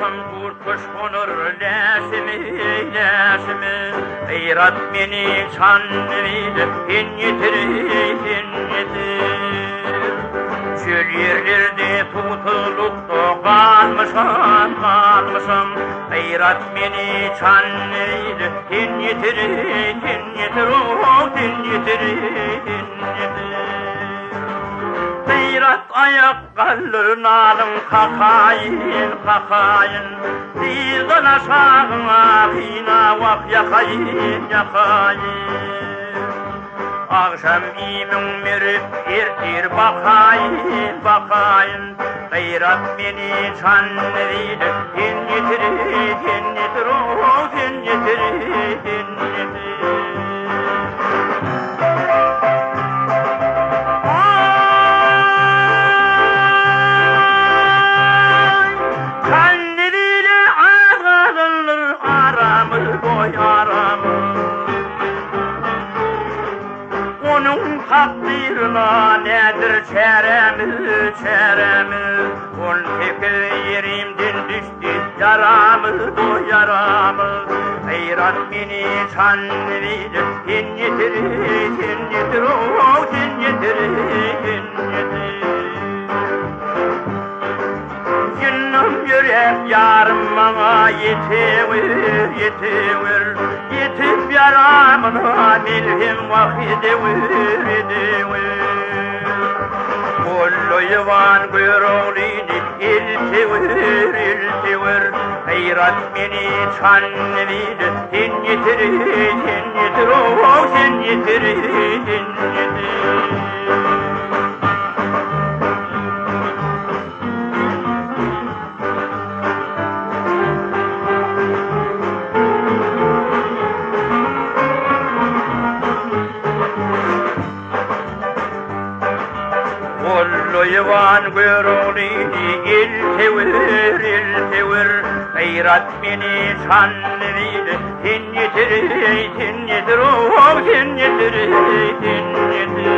Agşam gurt-guş gonar läşime, läşime. Gaýrat meni Çandybil, sen ýetir, sen ýetir. Çöl ýerlerde suwsuzlykda galmyşam, galmyşam. Gaýrat meni Çandybil, sen ýetir, sen ýetir, oh, sen ýetir, sen ýetir. Gaýrat aýak galdyr nalyň kakaýyn, kakaýyn. Dyzdan aşagyňa hyna wah ýakaýyn, ýakaýyn. Agşam iýmiň merip ertir bakaýyn, bakaýyn. Gaýrat meni Çandybil, sen ýetir, sen ýetir, oh, sen ýetir, sen ýetir. Aý, Çandybile az galandyr aramyz, boý aramyz. Onuň takdyryna nädir çärämiz, çärämiz? 18 ýerimden düşdi ýaramyz, bu ýaramyz. Gaýrat meni Çandybil, sen ýetir, sen ýetir, oh, sen ýetir, sen ýetir. Jyndym ýürek ýarym maňa ýetewer, ýetewer. Ýetip ýaramyna melhem wah edewer, edewer. Golloýewan Göroglyny eltewer, eltewer. Gaýrat meni Çandybil, sen ýetir, sen ýetir, oh, sen ýetir, sen ýetir. Golloýewan Göroglyny eltewer, eltewer, Gaýrat meni Çandybil, sen ýetir, sen ýetir, oh, sen ýetir, sen ýetir.